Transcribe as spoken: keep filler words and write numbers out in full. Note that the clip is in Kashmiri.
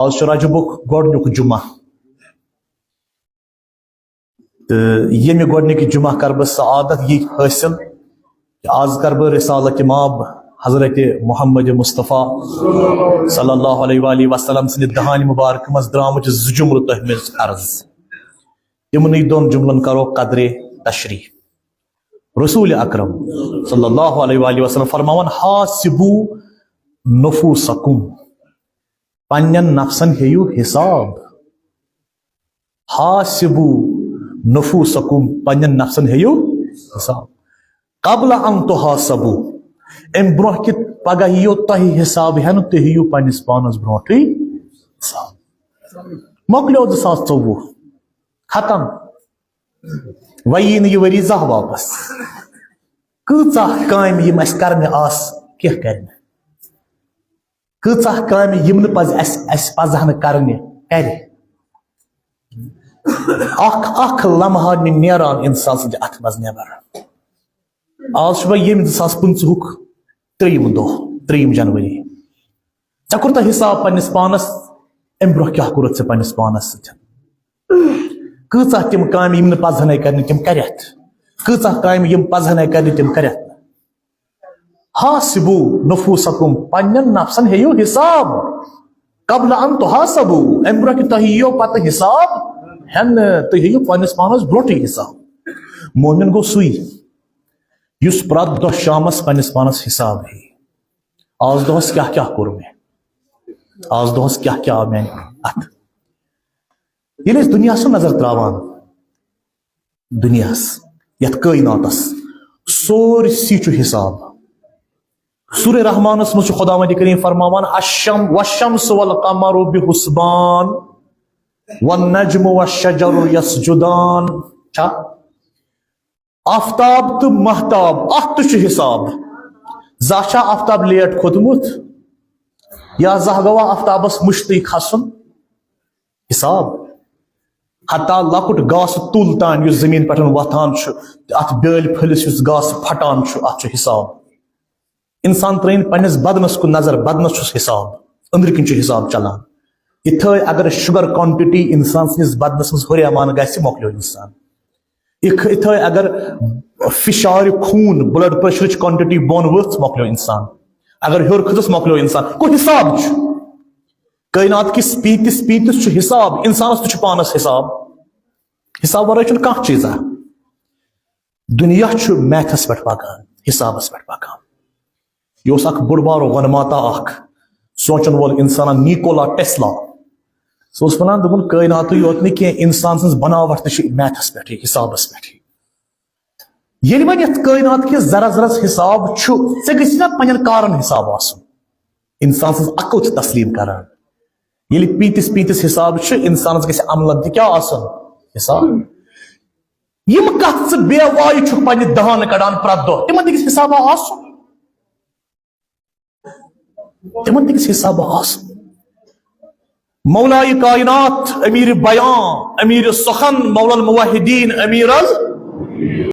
آز چھُ رجبُک گۄڈٕنیُک جمعہ، تہٕ ییٚمہِ گۄڈٕنِکہِ جمعہ کَرٕ بہٕ سعادت یہِ حٲصِل کہِ آز کَرٕ بہٕ رسالت ماب حضرت محمد مصطفیٰ صلی اللہ علیہ وآلہ وسلم سٕنٛدِ دہانہِ مبارکہٕ منٛز درٛامٕتۍ زٕ جملہٕ تۄہہِ منٛز عرض۔ تِمنٕے دۄن جملن کرو قدرِ تشریح۔ رسول اکرم صلی اللہ علیہ وآلہ وسلم فرماوان، حاسبو نفوسکم، پننٮ۪ن نفسن ہیٚیِو حساب۔ حاسبو نفوسکم، پننٮ۪ن نفسن ہیٚیِو حساب۔ قبل ان تحاسبو، امہِ برونٛہہ کہِ پگاہ یِیو تۄہہِ حساب ہٮ۪نہٕ، تُہۍ ہیٚیِو پننِس پانس برونٛٹھٕے حساب۔ مۄکلیو زٕ ساس ژوٚوُہ، ختم۔ وۄنۍ یی نہٕ یہِ ؤری زانٛہہ واپس۔ کۭژاہ کامہِ یِم اَسہِ کرنہِ آسہٕ، کینٛہہ کرِ نہٕ۔ کۭژاہ کامہِ یِم نہٕ پَزِ اَسہِ، اَسہِ پَزٕ ہا نہٕ کرنہِ، کرِ۔ اکھ، اکھ لمحہ نہٕ نیران اِنسان سٕنٛدِ اَتھٕ منٛز نٮ۪بر۔ آز چھُ وۄنۍ ییٚمہِ زٕ ساس پٕنٛژٕہُک ترٛیٚیِم دۄہ، ترٛیٚیِم جنؤری۔ ژےٚ کوٚرتھا حساب پننِس پانس؟ امہِ برونٛہہ کیٛاہ کوٚرُتھ ژےٚ پننِس پانس سۭتۍ؟ کۭژاہ تِم کامہِ یِم نہٕ پزہنے کرنہِ، تِم کرٮ۪تھ؟ کۭژاہ کامہِ یِم پزہنے کرنہِ، تِم کرٮ۪تھ؟ حاسبو نفوسکم، پننٮ۪ن نفسن ہیٚیِو حساب۔ قبل ان تحاسبو، امہِ برونٛہہ کہِ تۄہہِ یِیو پتہٕ حساب ہٮ۪نہٕ، تُہۍ ہیٚیِو پننِس پانس برونٛٹھٕے حساب۔ مومن گوٚو سُے، یُس پرٛٮ۪تھ دۄہ شامس پننِس پانس حساب ہیٚیہِ۔ آز دۄہس کیٛاہ کیٛاہ کوٚر مےٚ؟ آز دۄہس کیٛاہ کیٛاہ آو میانہِ اتھٕ؟ ییٚلہِ أسۍ دُنیاہس کُن نظر تراوان، دُنیاہس، یتھ کٲیناتس، سورسی چھُ حساب۔ سورہ رحمانس منٛز چھُ خداوند کریم فرماوان، الشم-، والشمس والقمر بحسبان، والنجم والشجر یسجدان۔ چھا؟ آفتاب تہٕ مہتاب، اتھ تہِ چھُ حساب۔ زانٛہہ چھا آفتاب لیٹ کھوٚتمُت؟ یا زانٛہہ گوٚوا آفتابس مٔشتٕے کھسُن؟ حساب۔ حتیٰ لۄکُٹ گاسہٕ تُل تام یُس زٔمیٖن پٮ۪ٹھ وۄتھان چھُ، تہٕ اتھ بیٲلۍ پھٔلِس یُس گاسہٕ پھٹان چھُ، اتھ چھُ حساب۔ انسان ترٲیِن پننِس بدنس کُن نظر، بدنس چھُس حساب، أنٛدرٕ کِنۍ چھُ حساب چلان۔ یِتھٲے اگر شُگر quantity انسان سٕنٛدِس بدنس منٛز ہُریمان گژھِ، مۄکلیو انسان۔ یِتھ-، یِتھٲے اگر فشار خوٗن، blood pressure چ quantity بۄن ؤژھ، مۄکلیو انسان۔ اگر ہیوٚر کھٔژٕس، مۄکلیو انسان۔ گوٚو حساب چھُ۔ کٲینات کِس پیٖنتِس پیٖنتِس چھُ حساب، انسانس تہِ چھُ پانس حساب۔ حساب ورٲے چھُنہٕ کانٛہہ چیٖزا۔ دُنیا چھُ میتھس پٮ۪ٹھ پکان، حسابس پٮ۪ٹھ پکان۔ یہِ اوس اکھ بوٚڑ بارٕ وۄنماتا اکھ سونٛچن وول انسانا، نیکولا ٹیسلا۔ سُہ اوس ونان، دوٚپُن، کٲیناتٕے یوت نہٕ کینٛہہ، انسان سٕنٛز بناوٹ تہِ چھِ میتھس پٮ۪ٹھٕے، حسابس پٮ۪ٹھٕے۔ ییٚلہِ وۄنۍ یتھ کٲینات کِس ذرس ذرس حساب چھُ، ژےٚ گژھِ نا پننٮ۪ن کارن حساب آسُن؟ انسان سٕنٛز عقل چھِ تسلیم کران۔ ییٚلہِ پیٖنتِس پیٖنتِس حساب چھُ، انسانس گژھِ عملن تہِ کیٛاہ آسُن؟ حساب۔ یِم کتھ ژٕ بے وایہِ چھُکھ پننہِ دہانہٕ کڑان پرٛٮ۪تھ دۄہ، تِمن تہِ گژھِ حسابا آسُن۔ تِمن تہِ گژھِ حسابا آسُن۔ مولائے کائنات، امیر بیان، امیر سخن، مولا الموحدین، امیر ال